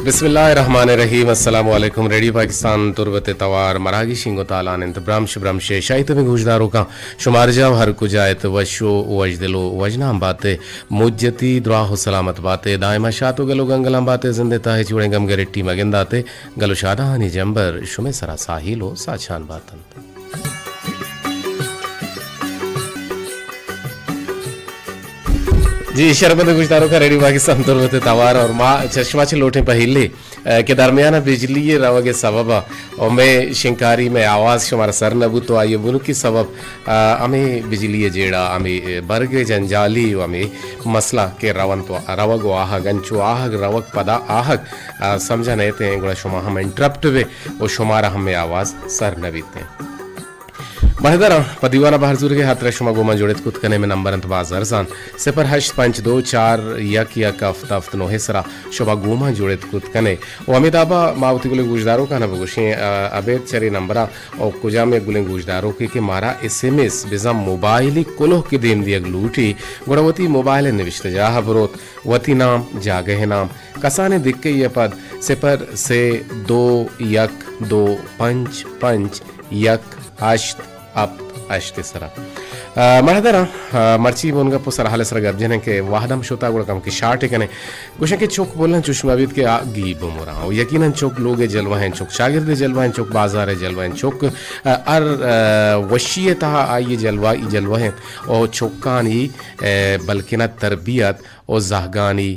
بسم اللہ الرحمن الرحیم۔ السلام علیکم۔ ریڈیو پاکستان تربت توار مراگی شنگ و تالان انت۔ برمش برمش شاہی تمہیں گوشداروکاں شمار جاو ہر کجا ات وش و وشدل و وشنام باتے، مجتی دراہ و سلامت باتے، دائما شات و گل و گنگلان باتے، زندے تاہے چوڑیں گم گرٹی مگنداتے، گل و شادہانی جمبر شمے سرا ساہیل و ساچان باتن۔ جی، شرمند گوشداروکاں، ریڈیو پاکستان تربت توار اور ما چشمہ چہ لوٹیں پہیلے، اے، کہ درمیان بجلی روگ سبب اور میں شنکاری میں آواز شمارا سر نہ بوت تو آئیے بنو کی سبب، اے، ہمیں بجلی جیڑا ہمیں، اے، برگ جنجالی و ہمیں مسئلہ کہ روگ و آہگ انچو آہگ روگ پدا آہگ، اے، سمجھا نہیں تے گڑا شما ہم انٹرپٹ بے و شمارا ہمیں آواز سر نہ بیتے۔ مہدراں پہ دیوان ء بہر زورگ ء ہاترا شما گوما جوڑت کت کنے، مئے نمبر انت باز ارزان، صفر ہشت پنچ دو چار یک یک ہفت ہفت نو ء سرا شما گوما جوڑت کت کنے۔ و ہمے دابا ما وتی گلیں گوشداروکاں بگوشیں، ا، ابید چرے نمبرا او کجام یک گلیں گوشداروکے کہ مارا ایس ایم ایس بزاں موبائلی کلوہ کہ دیم دیگ لوٹی، گڑا وتی موبائل ء نوشتہ جاہ ء بروت، وتی نام، جاگہ ء نام، کسانیں دکے ء پد صفر سے دو یک دو پنچ پنچ یک ہشت ہپت ہشت ء سرا۔ آ، مہدراں، آ، مرچی بن گپ و سرحال ء سرا گپ جنیں کہ وہد ہم شتا گڑا کم کہ شارٹ کنیں۔ گوشیں کہ چک بولن چوش مہ بیت کہ آ گی بمراں۔ و یقیناً چک لوگ ء جلوہ ہیں، چک شاگرد ء جلوہ ہیں، چک بازار ء جلوہ ہیں، چک، آ، ہر، آ، وشی ء تہا آئی ء جلوہ، ای جلوہ ہیں۔ او چکانی، آ، بلکنا تربیت او زہگانی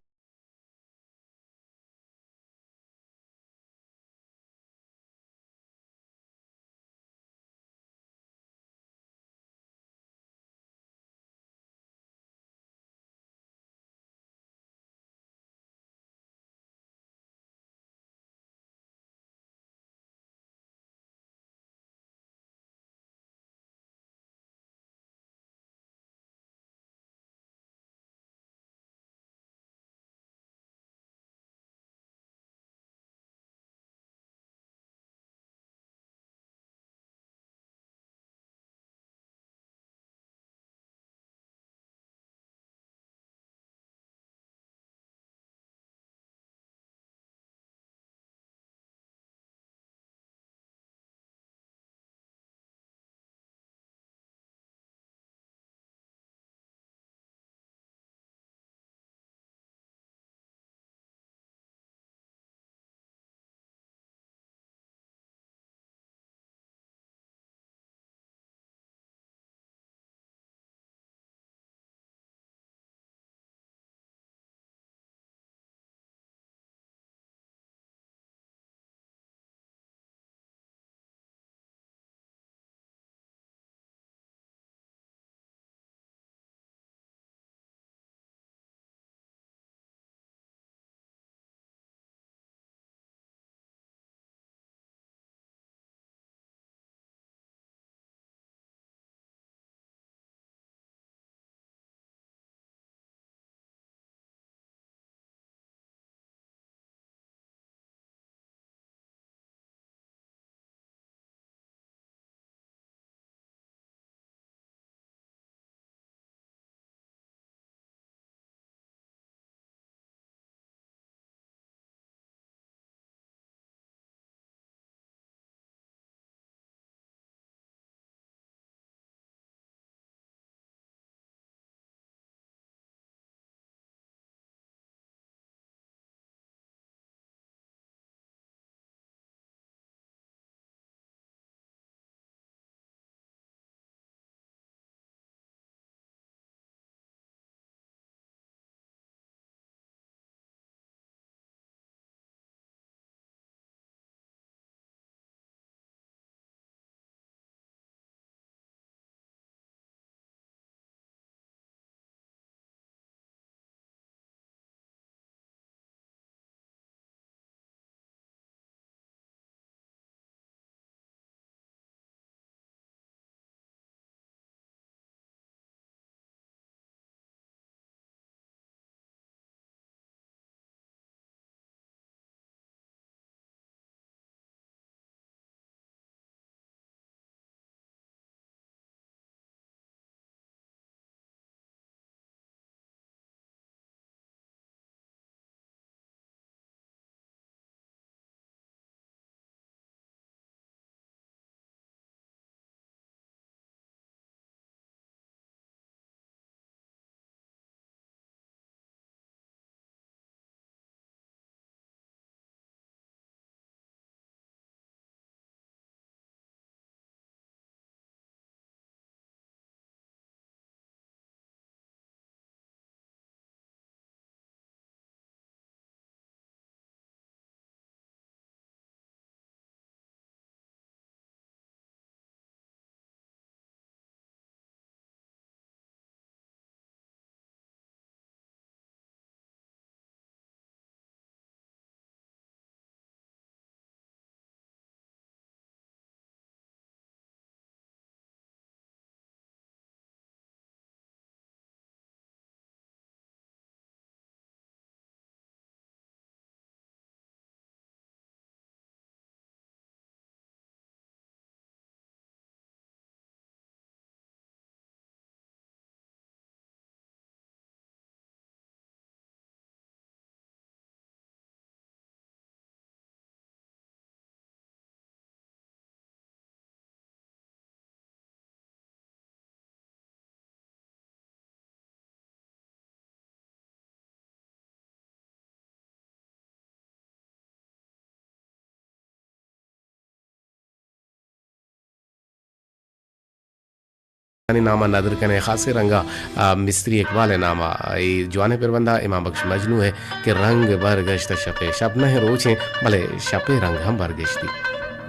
آنی نام ءَ ندر کنیں، خاصیں رنگ ءَ، آ، مستری اقبال ءِ نام ءَ اے جوانیں پربند ءَ امام بخش مجنو ءِ کہ رنگ برگشت شپ ءِ، شپ نہ روچیں، بلے شپ ءِ رنگ ہم برگشتی۔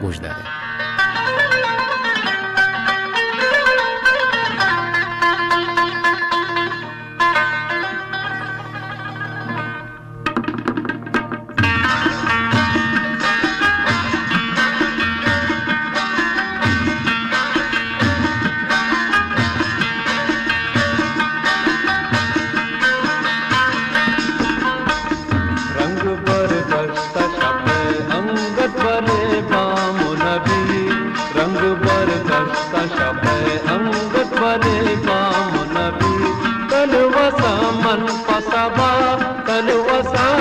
گوش داریں۔ رنگ برگشتہ شپ ءِ انگت برے بام نبی، رنگ برگشتہ شپ ءِ انگت برے بام نبی، تلوساں من پہ صبا، تلوساں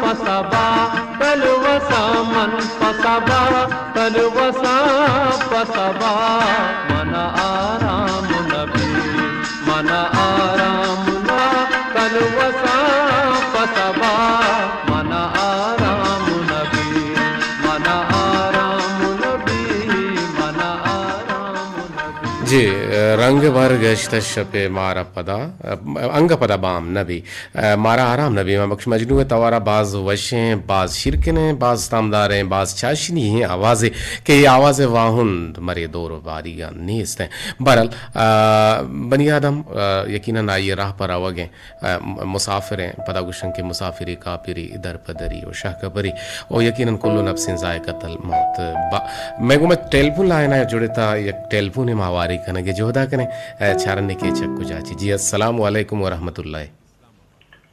پہ صبا، تلوساں من پہ صبا، تلوساں پہ صبا، من آرام نبی، من آرام نہ، تلوساں پہ صبا، من آرام نبی، من آرام نبی، من آرام نبی۔ جی، رنگ برگشت شپ مارا پدا، انگہ پدا بام نبی۔ ء، مارا آرام نبی۔ امام بخش مجنو ءِ توار ءَ باز وشیں، باز شیرکنیں، باز تامداریں، باز چاشنی ئیں آوازے کہ اے آواز ءِ واہند مرے دور ءُ باریگ ءَ نیست ایں۔ بہرحال، ء، بنی آدم، ء، یقیناً آئی ءِ راہ پہ روگ ایں، ء، م-، مسافر ایں، پدا گوشن کہ مسافری کاپری در پہ دری ءُ شہ کپری ءُ یقیناً کل نفس ذائقۃ الموت۔ با-، مئے گوما ٹیلیفون لائن ءَ جڑتا، یک ٹیلیفونے ما ہواری کنگ ءِ جہد ءَ کنیں، ء، چارنے کہ چک کجا چی۔ جی، السلام علیکم ورحمۃ اللہ۔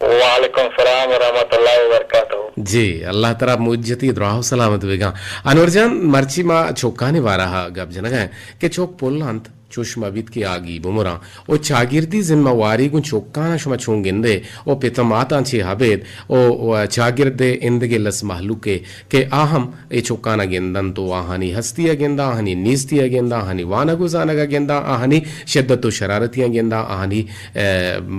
وعلیکم السلام ورحمۃ اللہ وبرکاتہ۔ جی، اللہ ترا مجتی دراہ ءُ سلامت بگاں۔ انور جان، مرچی ما چکانی بارہ ءَ گپ جنگ ءَ ایں کہ چک پل انت، چوش مہ بیت کہ آگی بمراں۔ ءُ چاگردی ذمہ واری گوں چکاناں شما چون گندے؟ ءُ پت ءُ ماتاں چے ابید؟ ءُ، ءُ چاگرد ءِ اندگہ لس مہلوکے کہ آ ہم اے چکان ءَ گندنت ءُ آہانی ہستی ءَ گنداں، آہانی نیستی ءَ گنداں، آہانی وانگ ءُ زانگ ءَ گنداں، آہانی شدت ءُ شرارتیاں گنداں، آہانی، ء،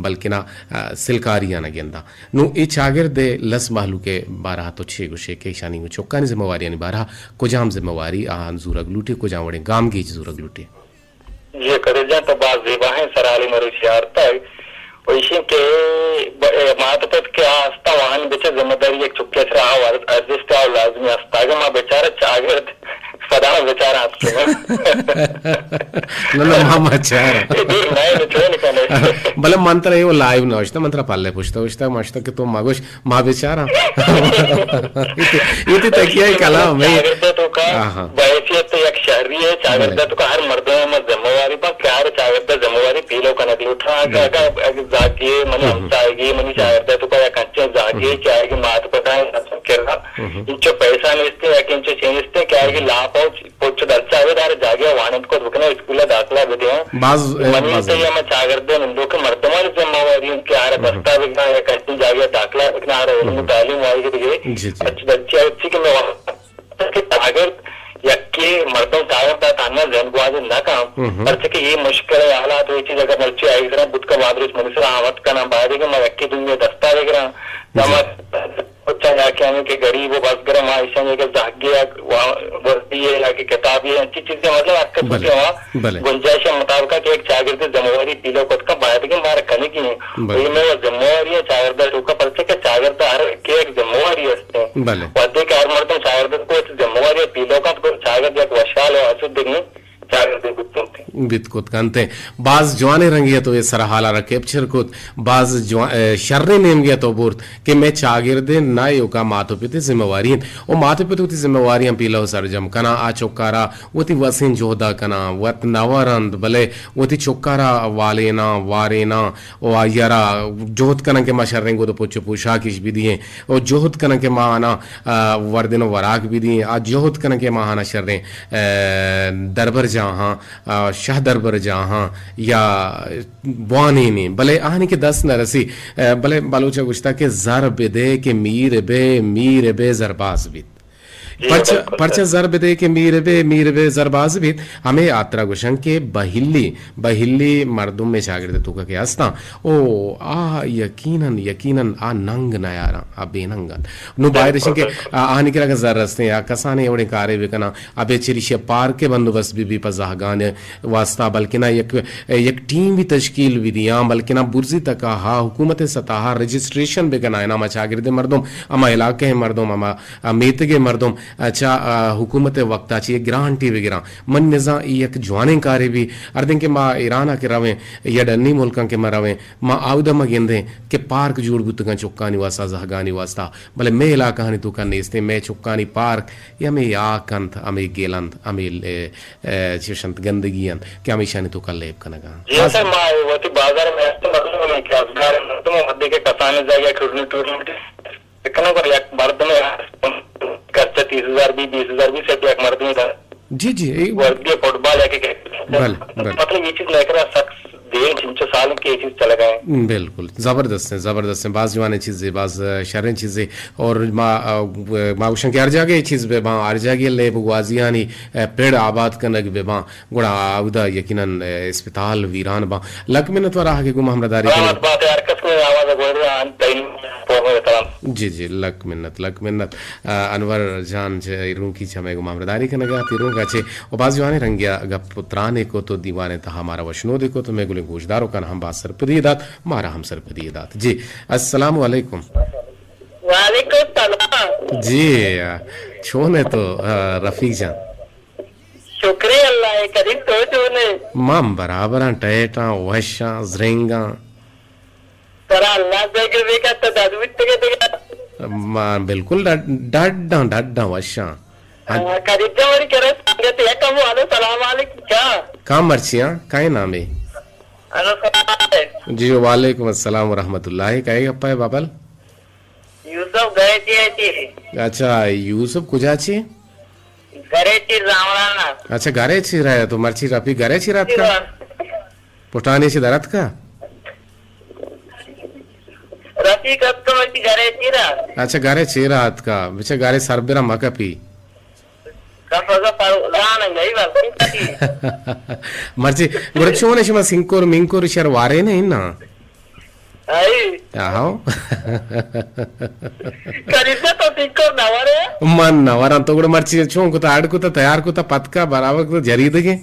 بلکنا، ء، سلکاریاں ءَ گنداں۔ نوں اے چاگرد ءِ لس مہلوک ءِ بارہ ءَ تو چے گوشے کہ ایشانی چکانی ذمہ واریانی بارہ ءَ کجام ذمہ واری آہاں زورگ لوٹی، کجام وڑیں گامگیج زورگ لوٹی؟ جی قدیر جان، تو باز زیباہیں سرحالے مروچی آرتگ۔ و ایشی کہ ب-، اے مات پت کہ آ ہستاں، آہانی بچار ذمہ داری یک چکے سرا آ ورد ارزشت آ لازمی ہست۔ اگہ ما بچار چاگرد پدا ما بچار ہست کہ نہ، نہ، ما، ما چار۔ اے دیر نہ، نہ چون کنے۔ بلے من ترا اے لائیو نہ اشتا، من ترا پلے پشتا اشتا، ما اشتا کہ تو مگوش، ما بیچارہ۔ اے تے، اے تے تکیہ کلام ہے۔ چاگرد ءِ توکا آہا۔ بحیثیت یک شہری ءِ، چاگرد ءِ بلے۔ توکا ہر مردم ءِ ذمہ واری بنت کہ ہر چاگرد ءِ ذمہ واری پیلو کنگ لوٹاں۔ اگہ، بلے۔ اگہ، اگہ زاگے، منی ہم۔ ہمسائگے، منی ہم۔ چاگرد ءِ توکا یک انچیں زاگے ہم۔ کہ آئی مات پتاں کرا ہم۔ انچو پیسہ نیستے یا کہ انچو چیز نیستے کہ آئی ہم۔ لاپ ءُ پچ درچا بہ دار، جاگہ وانند کت بکنے، اسکول ءَ داخلہ بدیاں۔ باز، اے، منی باز۔ تئی ہما چاگرد ءِ نندوکیں مردمانی ذمہ واری انت کہ آرا ہم۔ دستا بگاں یا کہیں جاگہ داخلہ بکناں، آرا علم و ہم۔ تعلیم وائی دگہ۔ جی، جی۔ اچ بچے اچھی کہ میں وقت کہ چاگرد یکے مردم چاگرد ءَ تہنا زند گوازی نہ کن، ہم۔ پرچہ کہ یہ مشکل حالات و یہ چیز اگر مرچی آئی سرا بوت کن، بہادر اس منی سرا آمد کناں، باید کہ ما یکے دومی دستا بگراں، جی۔ ما پچا یا کہ ہمیں کہ غریب و بزگر ما ایشاں کہ زہگے یا وا-، وردی ہے یا کہ کتابی ہے، انچی چیزیں مطلب ہر کس بلے، کے وہاں بلے۔ گنجائش مطابق کہ ایک چاگرد ذمہ واری پیلو کت کا باید کہ مارا کنگی ہیں۔ بلے۔ وہی میں وہ ذمہ واری ہے چاگرد توکا پرچہ کہ چاگرد ہر کے ایک ذمہ واری ہستے ہیں۔ بلے۔ وہدے کہ ہر مردم چاگرد کو ایک ذمہ واری پیلو کت کو چاگرد یک وشحال و آسودگی چاگردے بوت کنت۔ بیت کت کنت۔ باز جوانیں رنگے ءَ تو اے سرحال ءَ را کیپچر کت، باز جوان، اے، شریں نیمگے ءَ تو برت کہ مئے چاگرد ءِ نہ ایوکا مات و پت ءِ ذمہ واری انت۔ و مات و پت وتی ذمہ واریاں پیلہ و سرجم کناں، آ چکارا وتی وسیں جہدا کناں، وت نہ ورنت، بلے وتی چکارا والیناں، واریناں و آئی ءَ را جہد کناں کہ ما شریں گد و پچ و پوشاکش بدییں و جہد کناں کہ ما آناں، آ، وردن و وراک بدییں، آ جہد کناں کہ ما آناں شریں، آ، دربرجاہاں، آ، شہ دربرجاہاں یا بوانینیں، بلے آہانی کہ دست نہ رسی، آ، بلے بلوچ ءَ گوشتگ کہ زر بدے کہ میر بے، میر بے زرباز بیت۔ جی، پرچہ، بالکل پرچہ سر۔ زر بدے کہ میر بے، میر بے زر باز بیت۔ ہمے آترا گوشن کہ بہلی، بہلی مردم میں چاگرد توکا کہ ہستاں، او آ یقیناً، یقیناً آ ننگ نیاراں، آ بے ننگ انت۔ نو باید اشن بالکل، کہ بالکل۔ آ، آہانی کرا کہ زر رستیں یا کسانے اوڑیں کارے بکناں، ابے چریشی پارک بندوبست بی بی پہ زہگان واسطہ، بلکنا یک، یک ٹیم بھی تشکیل بی دیاں، بلکنا برزی تکا ہا حکومت سطح رجسٹریشن بکناں، اناں ہما چاگردیں مردم، ہما علاقہ مردم، ہما میتگ مردم چا حکومت وقتا چی گرانٹی بگراں۔ من نزاں ای یک جوانیں کارے بی، ہردیں کہ ما ایرانا کہ رویں یا ڈنی ملکاں کہ ما رویں، ما آودا ما گندیں کہ پارک جوڑ بوتگاں چکانی واسطہ، زہگانی واسطہ، بلے مئے علاقہانی توکا نیستیں۔ مئے چکانی پارک یا ہمے یاک انت، ہمے گل انت، ہمے، اے، اے، چش انت، گندگی انت کہ ہمیشانی توکا لیب کنگا انت۔ جی سر، ما وتی بازار میں ہستیں، مطلب ہمیں کہ ازگار مردم، وھدے کہ کسانیں جاگہ ٹورنمنٹ، ٹورنمنٹ بکناں، گڑا یک مردمے خرچہ تیس ہزار بی، بیس ہزار بی، صرف یک مردمے دا۔ جی، جی، اے وردی فٹبال یا کہ بلے، بلے۔ مطلب یہ چیز لیکرا سخت دیر چنچو سال کہ یہ چیز چلگا ہے۔ بالکل، زبردست ہیں، زبردست ہیں، باز جوانیں چیزے، باز شریں چیزے۔ اور ما، ما گوشن کہ ہر جاگہ یہ چیز بہ باں، ہر جاگہ لیب گوازیانی پڑ آباد کنگ بہ باں۔ گڑا اودا یقیناً، اے، اسپتال ویران باں۔ لک منت وار آہگے گوں ما ہمراہداری کنگ۔ بات ہر کس کو آواز گوڑ رہا، ان تین پروگرام۔ جی، جی، لک منت، لک منت۔ آ، انور جان چہ ایرونکی چہ مئے گوں ما ہمراہداری کنگا، تیرونکا چہ و باز جوانیں رنگیا گپ و ترانے کو تو دیوانے تہا مارا وشنودے کو تو مئے گلیں گوشداروکان ہم باز سرپدی دات، مارا ہم سرپدی دات۔ جی، السلام علیکم۔ وعلیکم السلام۔ جی، آ، چون ہے تو، آ، رفیق جان؟ شکر اللہ ہے کریم، تو چون ہے؟ من برابراں، ٹیٹاں، وشاں، زرنگاں۔ ترا اللہ دے گے بے کا تو دادو بیت کے دے۔ ما بالکل ڈڈ-، ڈڈاں، ڈڈاں وشاں۔ ہاں۔ آ، کریم جان وری کرے سنگت ہے، کم والو سلام علیکم کیا؟ کام مرچیاں، کائے نامے؟ الو سلام علیکم۔ جی، وعلیکم السلام ورحمۃ اللہ۔ کائے گپا ہے بابل؟ یوسف گرے چی ہے چی؟ اچھا، یوسف کجا چی؟ گرے چی زامرانا۔ اچھا، گرے چی رہے تو مرچی رفیق گرے چی رات کا؟ جی۔ پٹانی چی درات کا؟ رفیق ات کا مرچی گرے چی را۔ اچھا، گرے چی رات کا؟ بچا گرے سر برا مکپی۔ کفگا پر لان گئی بس۔ مرچی، گڑا چون شما سنکور مینکور شر وارے نہیں نا؟ آئی۔ آہو۔ کریسا تو تینکر نہ ورے؟ من نہ وراں، تو گڑا مرچی چون کتا، اڈ کتا، تیار کتا، پتکا برابر کتا، جریدگے؟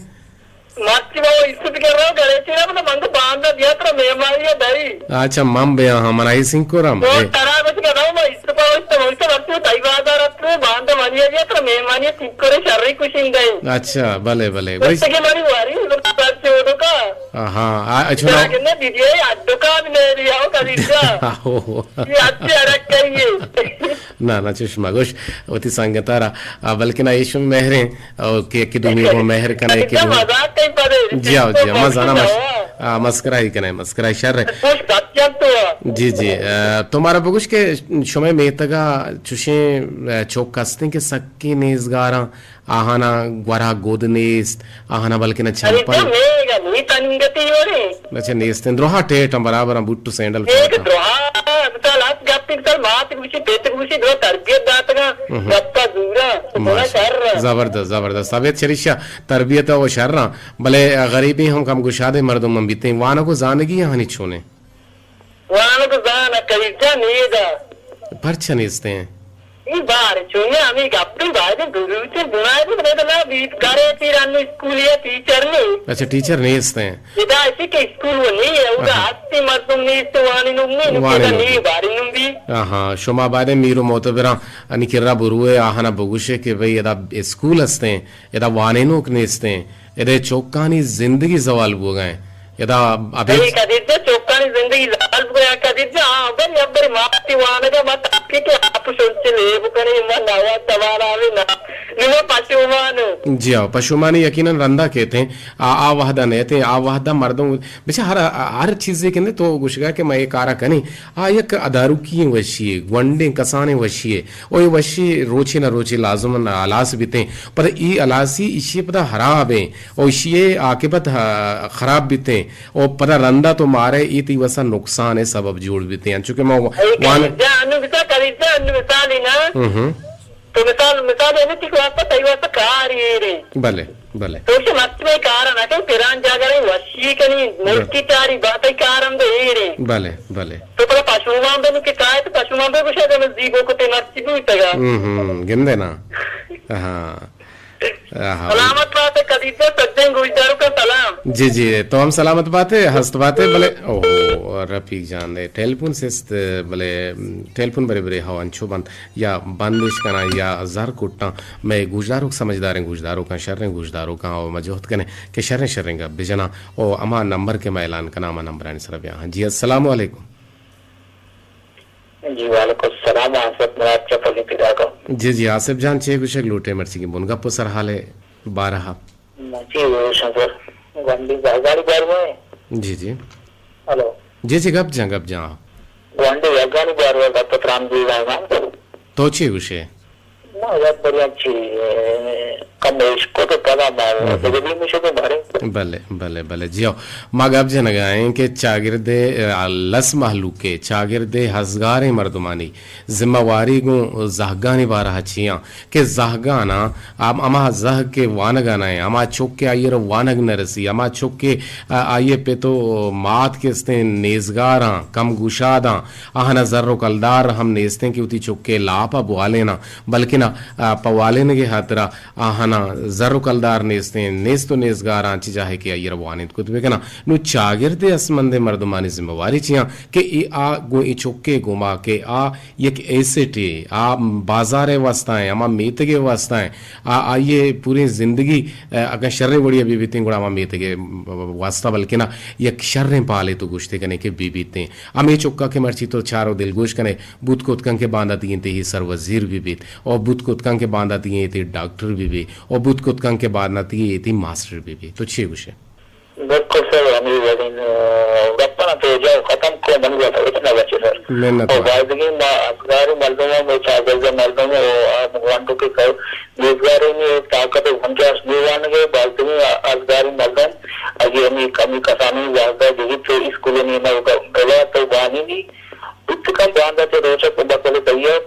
مرچی بابا، ایست کر رہا ہوں، گھرے چیرا، مطلب، من کو باندھا دیا ترا مہمانی ہے دائی۔ اچھا، من بیا ہاں، من آئی سنکور ہم۔ تو ترا بچ کر رہا ہوں، میں ایست پاوشتا، مرچی تئی بازار اتو، باندھا منی ہے دیا ترا مہمانی ہے، سنکور شری کشندہ۔ اچھا، بلے، بلے۔ بس کہ مری واری، بس چوڑو کا۔ ہاں، آ، اچھا، نا۔ جاگہ نہ دیدی ہے، اڈو کا بھی نہیں رہی ہو، کبھی کیا؟ آہو۔ یہ اچھے اڑک کہیں گے۔ نہ، نہ، چش مگوش، وتی سنگتارا، آ، بلکنا ایشم مہریں، او، کہ، کہ دومی کو مہر کنے، کہ دومی۔ مزاق کہیں پڑے۔ جی آؤ، جی آؤ، مزانا مش-، آ، مسکرائی کنے، مسکرائی شر ہے۔ خوش بات کیا تو۔ جی، جی، آ، تو مارا بگوش کہ شمے میتگا چوشیں، آ، چوک ہستیں کہ سکی نیزگاراں، آہانا گورا گد نیست، آہانا بلکنا چمپل۔ ارے تو میگا نی تنگتی وڑے۔ اچھا، نیست ہیں۔ دروہا ٹیٹ ہم برابر ہیں، بوٹ و سینڈل میگ ٹیٹ ہم۔ دروہا، مثال، ہست گپتی، مثال، مات گوشی، پت گوشی، درو تربیت داتگا، ہم۔ گپا زورا، تو بڑا ماشاءاللہ۔ شر۔ زبردست، زبردست۔ ابیت چریشا تربیت و شر ہیں، بلے غریبی ہم کم گشادے مردم ہم بیتے ہیں۔ وانگ و زانگی آہانی چونے؟ وانگ زان کلیجا نیدا۔ پرچا نیستیں؟ اے بار چونیں ہمیں گپیں باریں بلوچیں بنائے بھی بنے بنا بیت کرے پھر انو اسکول یا ٹیچر نہیں۔ اچھا، ٹیچر نیستیں۔ ادا ایسی کہ اسکول وہ نہیں ہے، ادا ہاں۔ ہستی مردم نیست وانی نم نہیں، وانی نم نہیں۔ باری نم بھی۔ ہاں، شما بعد میر و معتبراں انی کرا بروے آہنا بگوشے کہ بھئی ادا اسکول ہستیں، ادا وانینوک نیستیں، ادا چوکانی زندگی زوال بوگا ہیں۔ ادا ابید اے کدیجہ چوکانی زندگی زوال بوگا، کدیجہ، ہاں، بری ابری ماتی وانگا مت کہ کہ آپ شنچ لے بکنے، ما نوا سوال آوے نا، نما پشومان۔ جی ہاں، پشومانی یقیناً رندا کہتے ہیں، آ، آ وحدہ نیتے ہیں، آ وحدہ مردم، بچہ ہر، ہر چیزے کندے تو گوشگا کہ میں یہ کارا کنی، آ یک اداروکی وشی ہے، گونڈیں کسانیں وشی ہے، او اے وشی روچے نہ روچے لازم ہلاس بیتیں، پدا ای ہلاسی ایشی پدا حراب ہیں، او ایشی عاقبت، ہا، خراب بیتیں، او پدا رندا تو مارے ای تی وسا نقصان سبب جوڑ بیتیں۔ انچو کہ ما وان جا انو بتا کریتا انو مثال ہی نا۔ ہم ہم۔ تو مثال، مثال یعنی تئی واسطہ، تئی واسطہ کار ایر ایں۔ بلے، بلے۔ تو کہ مرچی بھائی کار نہ کن، پران جاگہ رہی، وشی کنی، بلے۔ ملکی چاری، با تئی کار ہم دے ایر ایں۔ بلے، بلے۔ تو پدا پشومان بنو کہ کائے تو پشومان بے گوشے کہ من زیبو کو تے مرچی بوتگا۔ ہم، ہم، گندے نا۔ ہاں۔ آہا۔ سلامت بات ئے قدیر جان، سجیں گوشداروکاں سلام۔ جی، جی، تو ہم سلامت بات ئے، ہست بات ئے، بلے، اوہو، رفیق جان دے ٹیلیفون سست، بلے، ٹیلیفون برے برے ہو انچو بند، یا بندش کناں، یا زر کٹاں۔ مئے گوشداروک سمجھداریں گوشداروکاں، شریں گوشداروکاں، او ما جہد کنیں کہ شریں شریں گپ بجناں، او ہما نمبر کہ ما اعلان کناں، ہما نمبرانی سرا بیا۔ ہاں جی، السلام علیکم۔ جی، وعلیکم السلام، آصف مراد چہ پلیں پیداکا۔ جی، جی، آصف جان، چے گوشگ لوٹے مرچیگیں بنگپ و سرحال ء بارہ ء؟ جی، گوشاں سر، گونڈی زہگانی باروا ء۔ جی، جی۔ ہلو۔ جی، جی، گپ جاں، گپ جاں۔ گونڈی زہگانی باروا ء گپ تران دی زہگان۔ تو چے گوشے؟ ما یک برے چی، اے، کم اشکت و پدا ما ہم۔ دگہ دیم شتو بارے۔ بلے، بلے، بلے۔ جی ہو، ما گپ جنگا ایں کہ چاگرد ء، اے، لس مہلوک ء، چاگرد ء ہزگاریں مردمانی ذمہ واری گوں زہگانی بارہ ء چیاں کہ زہگاناں ہم-، ہما زہگ کہ وانگا نہ ایں، ہما چک کہ آئی ء را وانگ نہ رسی، ہما چک کہ، آ-، آئی ء پت و مات کہ استیں نیزگاراں، کم گشاداں، آہانا زر و کلدار ہم نیستیں کہ وتی چک ء لاپ ء بوالیناں۔ بلکنا، آ، پہ والینگ ء ہاترا آہانا زر و کلدار نیستیں، نیست و نیزگاراں چہ جاہے کہ آئی ء را وانینت کت بکناں۔ نوں چاگرد ء اسمندیں مردمانی ذمہ واری چیاں کہ اے آ گوں اے چک ء گوما کہ آ یک ایسٹے، آ بازار ء واسطہ ایں، ہما میتگ ء واسطہ ایں، آ آئی ء پوریں زندگی، آ، اگاں شریں وڑی ء بہ بیتیں گڑا ہما میتگ ء واسطہ بلکنا یک شریں پالے تو گوشتے کنے کہ بہ بیتیں۔ ہمے چکا کہ مرچی تو چار و دلگوش کنے، بوت کت کن کہ باندا تئی انتہی سر وزیر بہ بیت، او بوت کت کن کہ باندا تئی انتہی ڈاکٹر بہ بیت، او بوت کت کن کہ باندا تئی انتہی ماسٹر بہ بیت۔ تو چے گوشے؟ بالکل سر، ہمے وڑیں، آ، گپاں تو جاؤ ختم کو، من گوشت اتنا بچے سر۔ منت او وار۔ بازگیں ما ازگار مردم، او چاگرد مردم، او آ گوانڈو کے سر، بیزگاریں طاقت و گنجائش دیوان کے، بازگیں ازگار مردم، اگے ہمے کمی کسانی زیادہ دیگی تو اسکول نیمہ بلا تو بانی بوت کن باندا چہ روچ ء کمک ء تیار،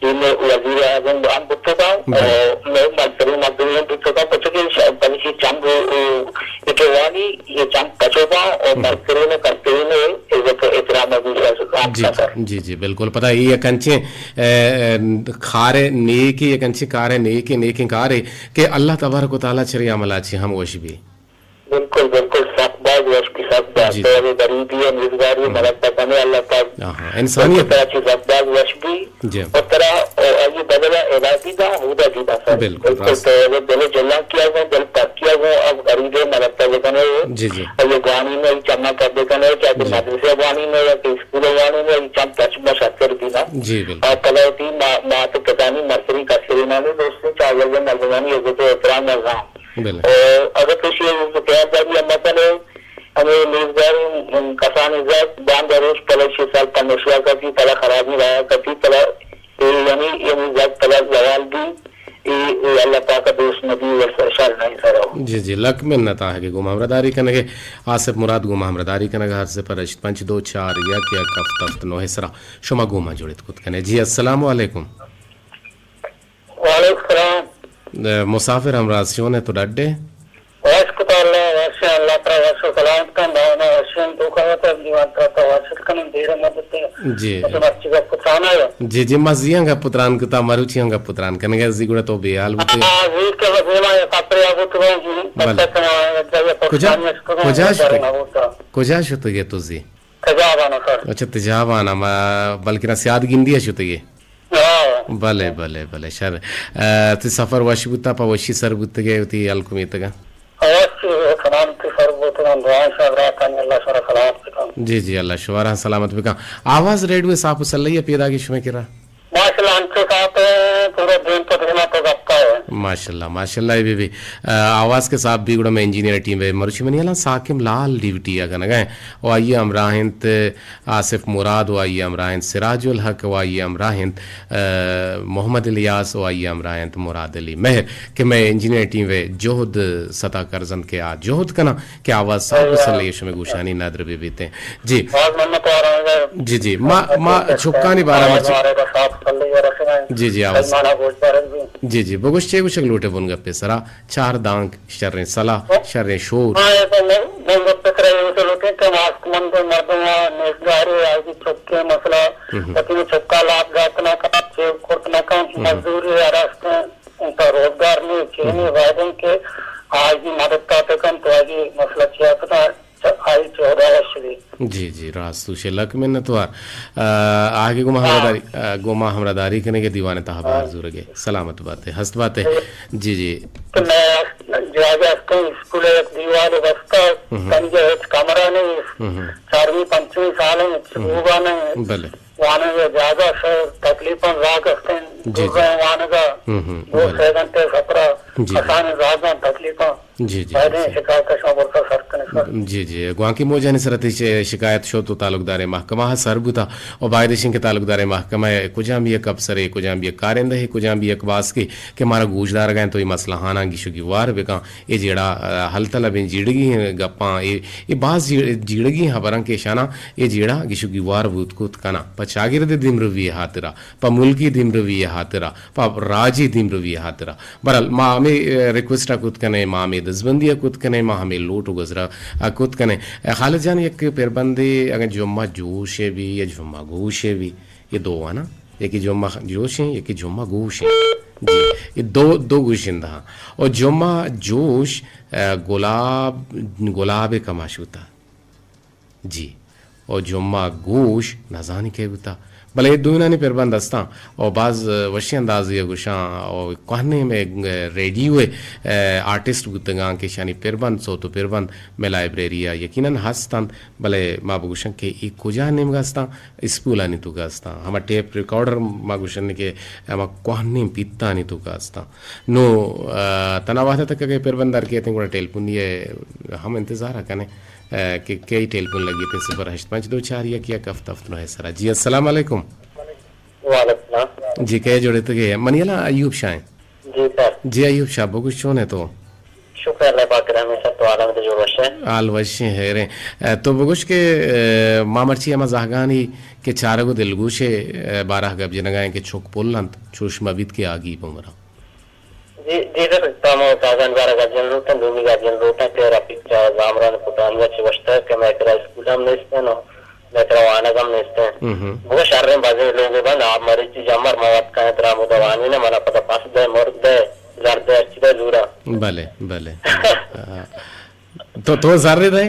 اے مئے وزیر اعظم ہم بوت کن، بلے۔ او مئے مستریں مردم ہم بوت کن، پرچہ کہ ش-، بلکہ چند، او، اے کہ وانی، اے چند کچو باں، او ہم۔ مستریں و کستریں عزت و احترام ء بھی عرض جی، کناں۔ جی، جی، بالکل۔ پدا اے یک انچیں، اے، اے، کار نیکے، یک انچیں کار نیکے، نیکیں کارے کہ اللہ تبارک و تعالی چرے عملا چی ہم وش بی۔ بالکل، بالکل، سک باز وش بی، سک باز۔ جی، تو جی۔ اگہ غریبی ء نیزگاری ء ہم۔ مدد بکنے، اللہ پاک ہاں، ہاں، انسانیت۔ ترا چی سک باز وش بی۔ جی۔ و ترا، او، آئی بدل ء علاج بی دا، ہدا بی دا سر۔ بالکل، بالکل، راست۔ تو اگہ دل جلان کیا گو، دل پاک کیا گو، اب غریب ء مدد بکنے۔ جی، جی۔ اگہ گوانی میں چنا کر بکنے، کیا کہ جی۔ مدرسہ گوانی میں یا کہ اسکول گوانی میں، چم تچ مشکل بی نا۔ جی، بالکل۔ اور پدا وتی ما-، مات و پتانی مستریں کسترینانی دوستیں چاگرد مردمانی عزت و احترام نہ زان۔ بلے۔ او اگہ تو شی خیال داری ہم مکنے، ہمے نیزگاریں کسانیں زد باندا روچ پدا شی سال پنشوا کپی، پدا خرابی رایا کپی، پدا اے یعنی، یعنی زد پدا زوال بی، اے، اے اللہ پاک دوست نبی و شر نہیں سرو۔ جی، جی، لک منت آہگے گوں ہمراہداری کنگے۔ آصف مراد گوں ہمراہداری کنگا، ہر صفر ہشت پنچ دو چار یک یک ہفت ہفت نو سرا شما گوں ما جڑت کت کنے۔ جی، السلام علیکم۔ وعلیکم السلام۔ اے، مسافر ہمراہ چون ئے تو ڈڈ ئے؟ وش کتا اللہ، وش اللہ ترا وش و سلامت کن، دائما وشیں تو کہتا دیوان ترا تا وش کنن دیر مدت۔ جی۔ تو مرچی گپ ترانا ہے۔ جی، جی، مزیاں گپ تران کتا، مروچیاں گپ تران کنگے زی گڑا تو بے حال بوتے۔ ہاں، زی کہ دیما یہ خاطر یا بوت گئے جی۔ بلے۔ پتہ کنا، جب یہ کجا، پاکستانی اس کو کجا شتے؟ کجا شتگے تو زی؟ تجابانا سر۔ اچھا، تجابانا، ما بلکنا سیاد گندی شتگے۔ ہاں۔ بلے، بلے، بلے، شر۔ اه، تئی سفر وش بوتا، پہ وشی سر بوتگے، وتی ہلک و میتگا؟ وش، سلامتی سر بوتگاں، دعائیں شما براتانی، اللہ شما را سلامت بکن۔ جی، جی، اللہ شما را سلامت بکن۔ آواز ریڈیو صاف و سلہی پیداگی شمے کرا؟ ماشاءاللہ، انچو صاف ہے، پورا دین پہ دیما تو گپتا ہے۔ ماشاءاللہ، ماشاءاللہ، اے بی بی۔ اه، آواز کہ صاف بی گڑا میں انجینئر ٹیم وے مروچی منی الان ساکم لال ڈیوٹی ء کنگا ہیں۔ و آئی ہمراہ انت آصف مراد و آئی ہمراہ انت سراج الحق و آئی ہمراہ انت، اه، محمد الیاس و آئی ہمراہ انت مراد علی مہر کہ مئے انجینئر ٹیم وے جہد ستا کرز انت کہ آ جہد کناں کہ آواز صاف و سلہی شمے گوشانی ندر بہ بیتیں۔ جی۔ باز منت وارا جی، جی، ما، ما چکانی بارہ مرچی۔ جی، جی، آواز۔ جی، جی، بگوش چے گوشگ لوٹے بن گپے سرا، چار دانک، شریں سلاہ، شریں شور۔ ہاں، اے تو من، من گپ کرا اے تو لوٹیں کہ ماست مند مردم نیزگاری آئی چکے مسئلہ، وتی چکا لاپ دات نہ کن، چے کرت نہ کن، مزدوری آراستیں، ان کا روزگار نہیں، چینی وعدے کہ آئی مدد کا کن تو آئی مسئلہ کیا پتا۔ آئی چہ ہدا وش بی۔ جی، جی، راست گوشے، لک منتوار۔ آ، آگے گوما ہمراہداری، آ، گوما ہمراہداری کنگے دیوان تہا بہر زورگے۔ سلامت باتے، ہست باتے۔ جی، جی۔ تو میں جواب استوں اسکول ایک دیوال بستا، تنجے ہچ کمرہ نہیں، چارمی پنچمی سال ہیں، ہچ بوگا نہیں۔ بلے۔ وانگ ء جاگہ سر تکلیفاں زاگ استیں، جی، جی۔ دوریں وانگ ء دو سے گھنٹے سفر ء جی، جی۔ کسانیں زاگاں تکلیفاں جی، جی، باید انت شکایت ء شما برتا سر کنیں سر۔ جی، جی۔ گوانکی موجانی سر ء تئی شکایت شو تو تعلقدار محکمہ ء سر بوتا و باید اش انت کہ تعلقدار محکمہ ء کجام بھی یک افسرے، کجام بھی یک کارندہ ء، کجام بھی یک باسکے کہ مارا گوشدارگ ء انت تو اے مسئلہ آناں گیش و گیوار بکن۔ اے جیڑہ، آ، ہل تلبیں جیڑگی گپاں، اے، اے باز جیڑ-، جیڑگی ہبراں کہ اشاناں اے جیڑہ گیش و گیوار بوت کت کناں۔ پہ چاگرد ء دیمروی ء ہاترا، پہ ملکی دیمروی ء ہاترا، پہ راجی دیمروی ء ہاترا۔ بہرحال، ما ہمے، آ، ریکویسٹ ء کت کنیں، ما ہمے دزبندی ء کت کنیں، ما ہمے لوٹ و گزرا ء کت کنیں۔ آ، خالد جان، یک پربندے اگاں جمعہ جوش ء بی یا جمعہ گوش ء بی، اے دو آ نا، یکے جمعہ جوش ایں، یکے جمعہ گوش ایں۔ جی، اے دو، دو گوشندہ ہاں۔ اور جمعہ جوش، آ، گلاب، گلاب کماش بوتا۔ جی۔ اور جمعہ گوش، نزانی کئے بوتا۔ بلے اے دوئینانی پربند استاں۔ اور باز، آ، وشی اندازی گوشاں۔ اور کوہنیں مئے، آ، ریڈیو ء، آ، آرٹسٹ بوتگاں کہ شانی پربند، صوت و پربند مئے لائبریری ء یقیناً ہست انت۔ بلے ما بگوشاں کہ اے کجا نیمگا استاں؟ اسپولانی توکا استاں۔ ہما ٹیپ ریکارڈر ما گوشن کہ ہما کوہنیں پیتانی توکا استاں۔ نو، آ، تنا وہدے تک اگہ پربند در کیتیں گڑا ٹیلیفونی ء ہم انتظار ء کنیں، آ، کہ کئی ٹیلیفون لگیتیں صفر ہشت پنچ دو چار یک یک ہفت ہفت نو ء سرا۔ جی، السلام علیکم۔ وعلیکم السلام۔ جی، کئے جوڑ اتگے؟ منی ہیالا ایوب شاہ ایں۔ جی سر۔ جی ایوب شاہ، بگوش چون ئے تو؟ شکر اللہ پاک ء رحم ء سر، تو حال ہمے جوڑ وش ئے؟ حال وش ایں، خیر ایں۔ اے، تو بگوش کہ، اے، ما مرچی ہما زہگانی کہ چارگ و دلگوش ء، اے، بارہ گپ جنگا ایں کہ چک پل انت، چوش مہ بیت کہ آگی بمراں۔ جی، جی سر، تو ہما زہگانی بارہ گپ جن لوٹاں، دومی گپ جن لوٹاں کہ رفیق چہ زامران پٹانی ء چہ گوشتگ کہ مئے کرا اسکول ہم نیست انت۔ مئے ترا وانگ ہم نیست انت۔ بگو شریں بازیں لوگے بند، آپ مریچی جمر ما وت کائیں ترا ہمودا وانین، منا پدا پس دئے، مرگ دئے، زر دئے، ہرچی دئے زورا۔ بلے، بلے۔ آ، تو، تو زر دئے؟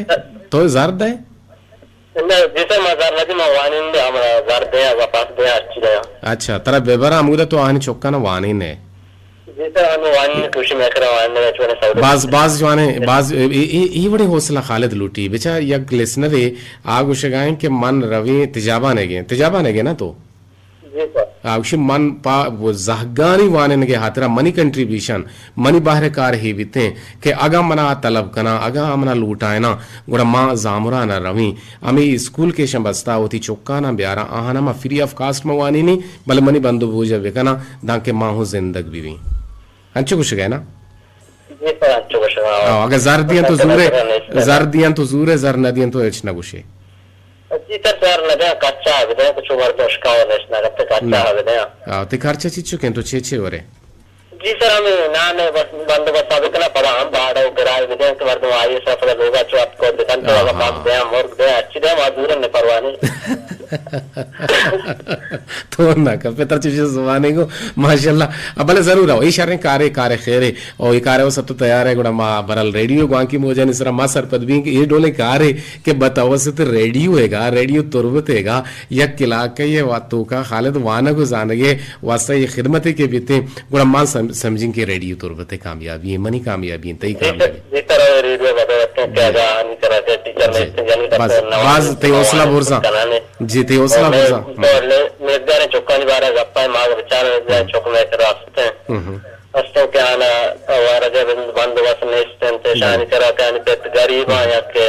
تو زر دئے؟ نہ، جیسے ما زر نہ دی، ما وانین دے، ہم زر دے، اگا پس دے، ہرچی دے۔ اچھا، ترا ببر ہمودا تو آنی چکانا وانین ئے؟ جی سر، ہمے وانینگ کوشش مئے کرا وانینگ ء چونیں سہولت باز، باز جوانیں، باز اے، اے، اے، اے وڑیں حوصلہ خالد لوٹی۔ بچا یک لسنرے آ گوشگا ایں کہ من رویں تجابانگیں، تجابانگیں نا تو؟ جی سر۔ آ گوشی من پہ زہگانی وانینگ ء ہاترا منی کنٹریبیوشن، منی بہر کار ہے بیتیں کہ اگاں منا آ طلب کناں، اگاں آ منا لوٹائیناں، گڑا ما زامران ء رویں۔ ہمے اسکول کہ ایشاں بستا وتی چکاناں بیاراں، آہاناں ما فری آف کاسٹ ما وانینیں، بلے منی بند و بوجا بکناں، دانکہ ما ہوں زندگ ببیں۔ انچو گوشگا ئے نا؟ جی سر، انچو گوشگا آں۔ ہاں، اگہ زر دیاں تو زورے، زر دیاں تو زورے، زر نہ دیاں تو ہچ نہ گوشے۔ جی سر، زر نہ دیاں، خرچہ بدیاں، کچو مردم شکایت نشنا کرتے، خرچہ بدیاں۔ ہاں، تئی خرچہ چی چکیں تو چے چے ورے؟ جی سر، ہمیں نان ء بس بندوبست ء بکناں، پدا ہم باڑہ و کرایہ بدیاں کہ مردم آئی ء سرا پدا لوگا چو اتک و بکنت، اگاں پاس دیاں، مرگ دیاں، ہرچی دیاں، ما زورن نہ پرواہ نی۔ تو نہ کپ پتر چوشیں زبانے گو، ماشاءاللہ۔ بلے ضرور آؤ، اے شریں کارے، کارے خیرے، او اے کارے او سب تو تیار ہے، گڑا ما برال ریڈیو گوانکی موجانی سرا ما سرپد بیں کہ اے ڈولیں کارے کہ بتوسط ریڈیو ہے گا، ریڈیو تربت ہے گا، یک علاقہ یہ واتو کا خالد وانگ و زانگے واسطہ یہ خدمتے کہ بیتے، گڑا ما سم-، سمجھیں کہ ریڈیو تربت ء کامیابی ایں، منی کامیابی ایں، تئی کامیابی ایں۔ جی سر، ریڈیو بدوت کہ جی۔ اگا آنی طرح سے ٹیچر جی۔ نیست، یعنی بس، بس تئی حوصلہ برزاں۔ جی، تئی حوصلہ برزاں۔ تو لے-، نیزگاریں چکانی بارہ گپا ما بچار، نیزگاریں چک میں کرا است ہیں۔ است ہیں کہ آنا وارگ بند-، بندوبست نیست ہیں، تو شانی کرا کہ آنی پت غریب ہیں یا کہ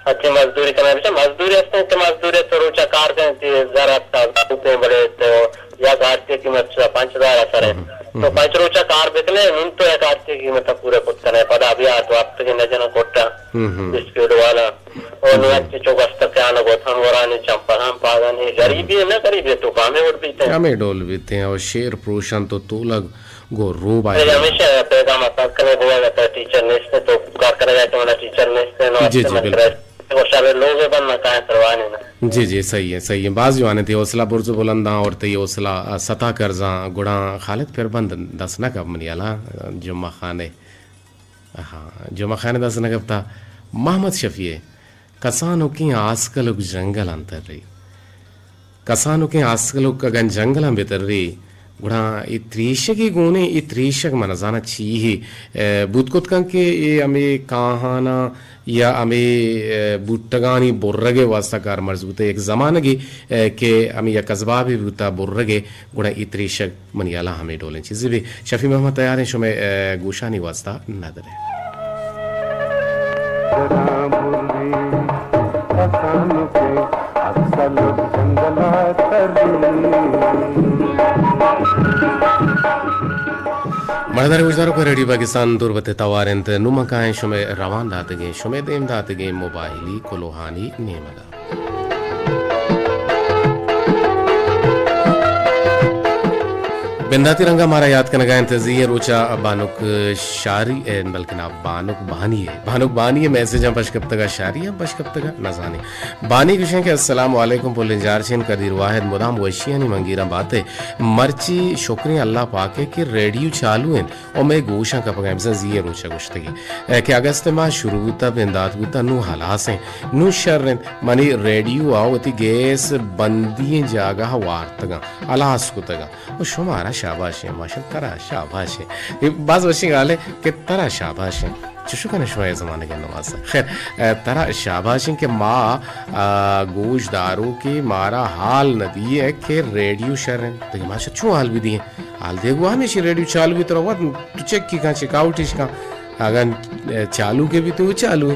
اچھی مزدوری کرنا، بچا مزدوری است ہیں کہ مزدوری تو روچا کار کریں، تی زر ہفتا بلے تو یک آرتی قیمت چہ پنچ ہزار ء سر انت۔ تو پنچ روچ ء کار بکنے، نون تو یک آرتی قیمت ء پورا کت کنے۔ پدا بیا تو ہفتگے نہ جناں کٹا، اسپیڈ والا۔ او نو اچ چو گستک جان گوتھم ورانی چمپل ہم پاگانی، غریبی نہ غریبی تو کامے وڑ بیتے ہیں۔ ہمے ڈول بیتے ہیں اور شعر پروشن تو تولگ گو رو بائے۔ ہمیشہ پیغام اثر کنے گوا گتا ٹیچر نیست تو کار کرے گا تو منا ٹیچر نیست نو جی، جی، بالکل۔ اور شر لوگ بن نہ کہیں پرواہ نہیں نا۔ جی، جی، صحیح ہے، صحیح ہے۔ باز جوان ہے، تئی حوصلہ برز و بلنداں اور تئی حوصلہ، آ، ستا کرزاں۔ گڑا خالد پھر بند دست نہ کپ منی حالا، جمعہ خانے۔ ہاں، جمعہ خانے دست نہ کپتا۔ محمد شفیع، کسانکیں آسکلک جنگل انت تری۔ کسانکیں آسکلک اگن جنگلاں بہ تری، گڑا اے تریشگے گونے، اے تریشگ من زاناں چی ہے، اے، بوت کت کن کہ اے ہمے کاہاناں یا ہمے، اے، بوٹگانی برگ ء واسطہ کارمرز بوتہ۔ یک زمانگے، اے، کہ ہمے یک ازبابے بوتہ برگ ء، گڑا اے تریشگ منی ہیالا ہمے ڈولیں چیزے بی۔ شفیع محمد تیاریں شمئے، اے، گوشانی واسطہ ندرے۔ مڑدار گوشداروکاں، ریڈیو پاکستان تربت ء توار انت۔ نوں من کائیں شمئے روان داتگیں، شمئے دیم داتگیں موبائلی کلوہانی نیمگ ء۔ بنداتی رنگ ء مارا یات کنگ ء انت، زی ء روچ ء بانک شاری ء، بلکنا بانک بانی ء، بانک بانی ء میسجاں پش کپتگ ء، شاری ء پش کپتگ ء، نزانیں۔ بانی گوشیں کہ السلام علیکم پلیں جارچین قدیر واحد، مدام وشیانی منگیراں بات ء۔ مرچی شکریں اللہ پاک ء کہ ریڈیو چالو انت۔ او مئے گوشاں کپگا ایں، بزاں زی ء روچ ء گوشتگی، اے کہ اگست ء ماہ شروع بوتا، بندات بوتا، نوں ہلاس ایں، نوں شر انت۔ منی ریڈیو ء وتی گیس بندی ئیں جاگہ ء وارتگاں، ہلاس کتگاں۔ او شمارا شاباش ایں، ماشاءاللہ ترا شاباش ایں۔ اے باز وشیں گالے کہ ترا شاباش ایں۔ چشو کنے شما اے زمانگ ء نماز۔ خیر، اے، ترا شاباش ایں کہ ما، آ، گوش داروکے مارا حال نہ دیئے کہ ریڈیو شر انت۔ دگہ ما شر چون حال بدیئیں؟ حال دیگ وا ہمیشی ریڈیو چالو بیت، ترا وت تو چکی کن، چک آؤٹش کن۔ اگاں، اے، چالو کے بیت، وہ چالو ہے۔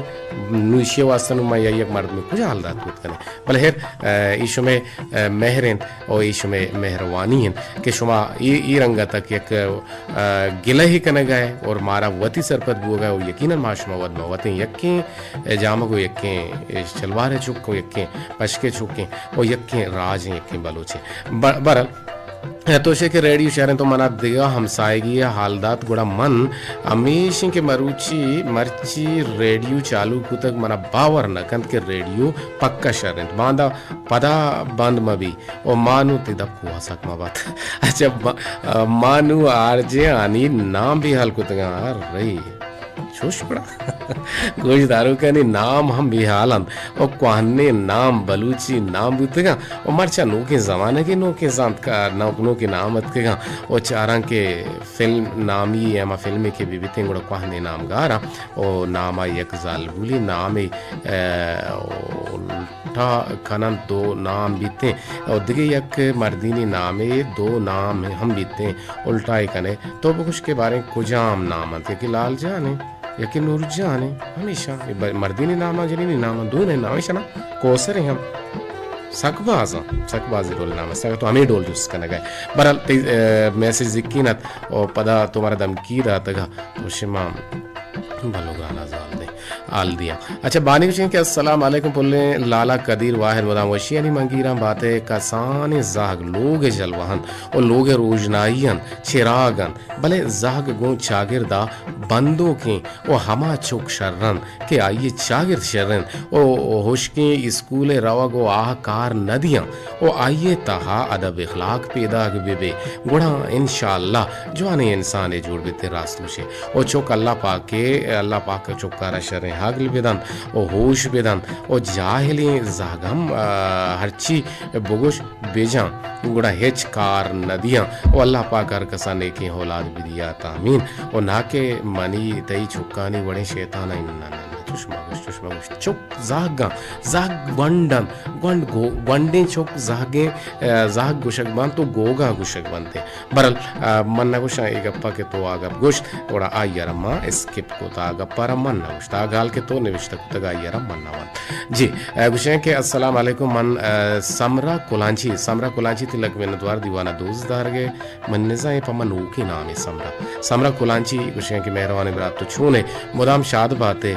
نو ایشی واسطہ نو ما یا یک مردم کجا حال دات کت کنے۔ بلے ہیر، اے، ای شمے، اے، مہر انت او ای شمے مہروانی انت کہ شما ای، ای رنگا تک یک، اے، گلہ ہی کنگا ہے اور مارا وتی سرپد بوگا ہے اور یقیناً ما شما وت ما وتیں یکیں، اے، جامگ و یکیں، اے، شلوار چک و یکیں پشکے چکیں او یکیں راجیں یکیں بلوچیں۔ ب-، برحال، اے، تو شے کہ ریڈیو شہریں تو منا دگہ ہمسائگی ء حال دات، گڑا من ہمیشیں کہ مروچی مرچی ریڈیو چالو کتگ، منا باور نہ کنت کہ ریڈیو پکا شر انت۔ باندا پدا بند مہ بی۔ او ما نوں تئی دپ ء سک مہ بات۔ اچھا، ما، ما نوں آر جے آنی نام بے حال کتگاں۔ ارے، چوش پڑا۔ گوش داروکانی نام ہم بے حال انت۔ او کوہنیں نام، بلوچی نام بوتگاں۔ او مرچا نوکیں زمانگے نوکیں زانتکار، نوک نوکیں نام اتکگاں۔ او چاراں کہ فلم نامی اے، ہما فلمے کہ بہ بیتیں گڑا کوہنیں نامگاراں۔ او نام ء یک زالبولی نامے، اے، او ٹا کننت دو نام بیتیں۔ او دگہ یک مردینی نامے دو نام ہم بیتیں۔ الٹائی کنے تو بگوش کہ باریں کجام نام انت؟ یکے لال جان انت، یکے نور جان انت۔ ہمیشہ اے ب-، مردینی نام ء جنینی نام انت، دوئیں نام ایشاں کوسریں ہم سک باز انت، سک بازی ڈول نام است۔ اگاں تو ہمے ڈول جست کنگ ء۔ برحال تئی، اے، میسج زکین ات او پدا تو مارا دمکی داتگ ء۔ تو شما بلو گرانا زال دیں، حال دیاں۔ اچھا، بانی گوشیں کہ السلام علیکم پلیں لالا قدیر واحد، مدام وشیانی منگیراں باتے۔ کسانیں زہگ لوگ جلوہ انت و لوگ روژنائی انت، چراگ انت، بلے زہگ گوں چاگردا بندوکیں و ہما چک شر انت کہ آئی چاگرد شر انت و ہشکیں اسکول روگ و آہ کار ندیاں۔ و آئی ء تہا ادب اخلاق پیداگ بہ بے، گڑا انشاءاللہ جوانیں انسانے جوڑ بیت۔ راست گوشے۔ و چک اللہ پاک ء، اللہ پاک چکارا شریں عقل بدنت و ہوش بدنت و جاہلیں زہگ ہم، آ، ہرچی بگوش بجاں، گڑا ہچ کار ندیاں و اللہ پاک ہر کسا نیکیں اولاد بدیات۔ آمین۔ و ناکہ منی تئی چکانی وڑیں شیطان ء، نہ، نہ، نہ، چش مگوش، چش مگوش۔ چک زہگاں، زہگ گونڈ انت، گونڈ گو-، گونڈیں چک زہگیں، آ، زہگ گوشگ بنت و گوگا گوشگ بنت۔ برحال، آ، من نہ گوشاں اے گپا کہ تو آ گپ گوشت، گڑا آئی ء را ما اسکپ کت، آ گپا را من نہ گوشت، آ گال کہ تو نوشتہ کتگ آئی ء را من نہ ونت۔ جی، آ، گوشیں کہ السلام علیکم، من، آ، سمرا کلانچی، سمرا کلانچی تلک منتوار دیوانہ دوست دارگے، من نزاں اے پہ من نوکیں نامے سمرا۔ سمرا کلانچی گوشیں کہ مہروانیں برات تو چونے، مدام شاد باتے،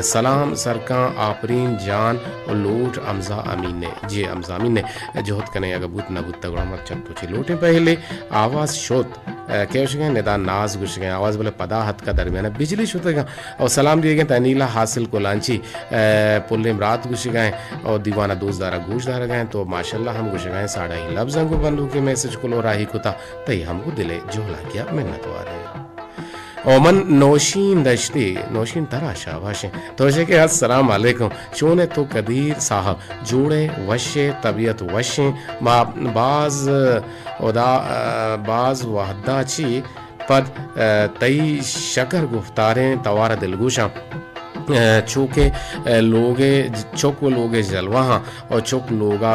سلام سرکاں آپرین جان و لوٹ حمزہ امین نے۔ جی حمزہ امین نے جہد کنے اگہ بوت نہ بوت گڑا ما چٹ و چی لوٹیں پہلے آواز شوت۔ اے، کہ گوشگیں ندا ناز گوشگیں آواز بلے پدا ہتکا درمیانہ بجلی شتگاں۔ او سلام دیگیں تنیلا حاصل کلانچی، اے، پلیں برات گوشگیں او دیوانہ دوست دارا گوش دارگیں تو ماشاءاللہ ہم گوشگیں ساڑا ہی لبزاں گو بندوکیں میسج کلو راہی کتا تئی ہم گو دلے جہلا کیا منت واریں۔ او من نوشین دشتی، نوشین ترا شاباشیں۔ تو شے کہ السلام علیکم۔ چونے تو قدیر صاحب؟ جوڑے وشے، طبیعت وشیں۔ ما باز ادا، باز وحدا چی پد تئی شکر گفتاریں توار دلگوشاں۔ چوکہ لوگ چک و لوگ جلوہ ہاں او چک لوگا،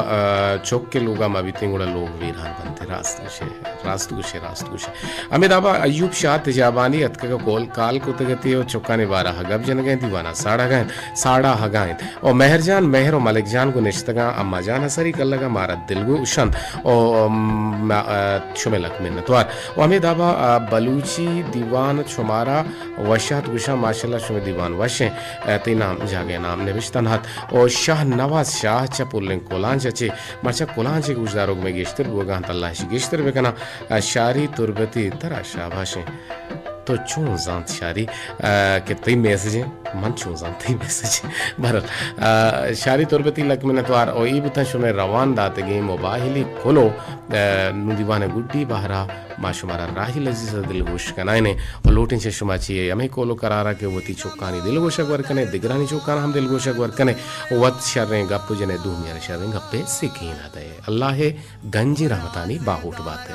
چک کے لوگا مبیتیں گڑا لوگ ویران بنتے۔ راست گوشے۔ راست گوشے، راست گوشے۔ ہمے دابا ایوب شاہ تجابانی اتکگ ء کول کال کتگ اتی و چکانی بارہ ء گپ جنگ ء دیوان ء ساڑگ ء انت، ساڑاہگ ء انت۔ و مہر جان، مہر و ملک جان گوں نشتگاں، اما جان ء سری کلگ ء مارا دلگوش انت و، م، ء، شمئے لک منتوار۔ و ہمے دابا، ء، بلوچی دیوان شمارا وش ات گوشاں، ماشاءاللہ شمئے دیوان وش انت۔ ء، تئی نام جاگہ ء نام نبشتہ نہ ات۔ و شاہ نواز شاہ چہ پلیں کلانچ ء چہ مرچاں کلانچ ء گوشداروک مئے گیشتر بوگا انت، اللہ اش گیشتر بکناں۔ ء، شاری تربتی ترا شاباشیں۔ تو چون زانت شاری، ء، کہ تئی میسج انت؟ من چون زانت تئی میسج انت؟ بہرحال، ء، شاری تربتی لک منتوار۔ او ای بوتن شمئے روان داتگیں موبائلی کلو، ء، نوں دیوان گڈی بہرا ما شمارا راہی لذیذ ء دلگوش کنائینیں و لوٹیں چہ شما چی ہمے کول و قرارا کہ وتی چکانی دلگوشگ ور کنے، دگرانی چکان ہم دلگوشگ ور کنے، وت شریں گپ جنے، دومیان شریں گپے سکین دے۔ اللہ ء گنجیں رحمتانی باہوٹ بات۔